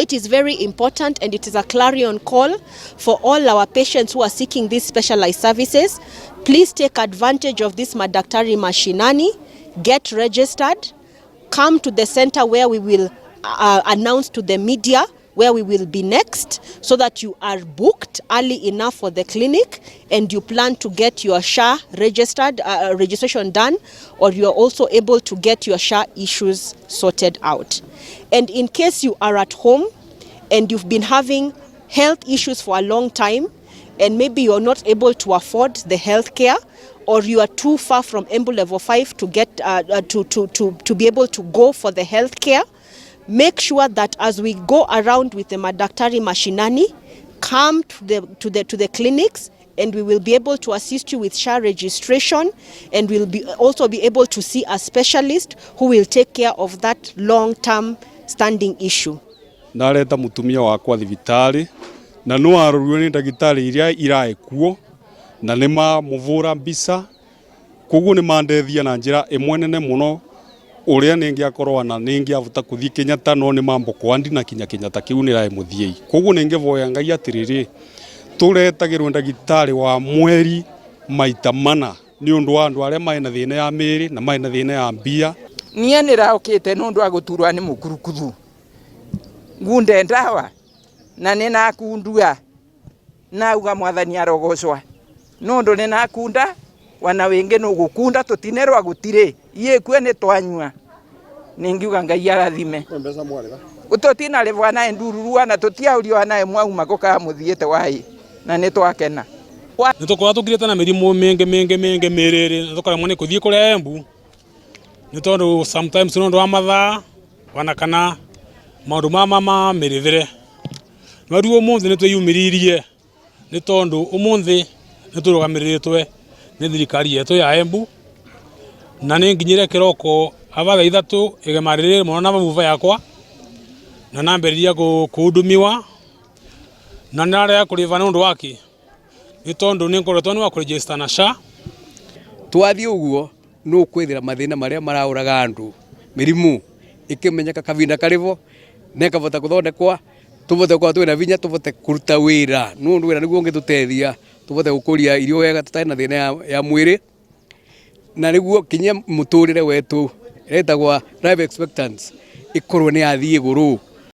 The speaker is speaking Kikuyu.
It is very important and it is a clarion call for all our patients who are seeking these specialized services. Please take advantage of this Madaktari Mashinani, get registered, come to the center where we will announce to the media where we will be next so that you are booked early enough for the clinic and you plan to get your SHA registered, registration done, or you are also able to get your SHA issues sorted out. And in case you are at home and you've been having health issues for a long time and maybe you're not able to afford the health care, or you are too far from Embu Level 5 to get to be able to go for the health care, make sure that as we go around with the Madaktari Mashinani, come to the clinics and we will be able to assist you with SHA registration, and we'll be also be able to see a specialist who will take care of that long-term standing issue. Ndareta mutumia wakwa thibitari na no arorirwe ni ndagitari iria irae kuo na nĩ mamũvũra mbica, koguo nĩ mandethia na njĩra ĩmwe nene mũno ũrĩa nĩngĩakorwo na nĩngĩavota kũthiĩ Kenyatta, no nĩ mambo kwandi na kinya Kenyatta kĩu nĩ rae mũthiei. Koguo nĩngĩvoya Ngai atĩrĩrĩ, tũretagĩrwo ndagĩtarĩ wa mweri maita mana nĩ ũndũ wa andũ arĩa marĩ na thĩna ya mĩĩrĩ na marĩ na thĩna ya mbia. Niĩ nĩraũkĩte nĩ ũndũ wa gũturwa nĩ mũkurukuthu, ngunde ndawa na nĩ nakundua, nauga Mwathani arogocwa nũndũ nĩ nakunda wana wĩngĩ nũgũkunda tũtinerwa gũtirĩ iĩkue nĩ twanyua, ningiuga Ngai arathime. Tũtinarĩbwa naĩ ndururu na tũtiaurio naĩ mwauma gũkaa mũthiĩte wai na nĩ twakena. Nĩ tũkoragwo tũkirĩte na mĩrimũ mĩingĩ mĩingĩ mĩingĩ mĩrĩrĩ na tũkaremwo nĩ kũthiĩ kũrĩa Embu nĩ tondũ sometimes nĩ ũndũ wa mathaa ona kana maũndũ ma mĩrĩthĩre. No rĩu ũmũthĩ nĩ twĩyumĩririe nĩ tondũ ũmũthĩ nĩ tũrũgamĩrĩrĩtwe nĩ thirikari yetu ya Embu, na nĩ nginyire kĩroko aba thaa 3 igema rĩrĩ mũno na mabuba yakwa na nambĩrĩria kũhudumiwa na ndarega kũrĩva nĩ ũndũ waki nĩ tondũ nĩ ngoretwo nĩ wa kũregister na SHA. Twathiĩ ũguo nũ kwithira mathĩna marĩa maraũraga andũ, mĩrimũ ĩkĩmenyeka kavinda karĩvo na ĩkavota gũthondekwa, tũvote gũkorwo twĩna vinya, tũvote kũruta wĩra nũndũ wĩra nĩguo ũngĩtũteithia tũvote gũkũria irio wega tũtarĩ na thĩna ya mwĩrĩ, na nĩguo kinya mũtũrĩre wetu ĩretagwa life expectancy ĩkorwo nĩ yathiĩ igũrũ.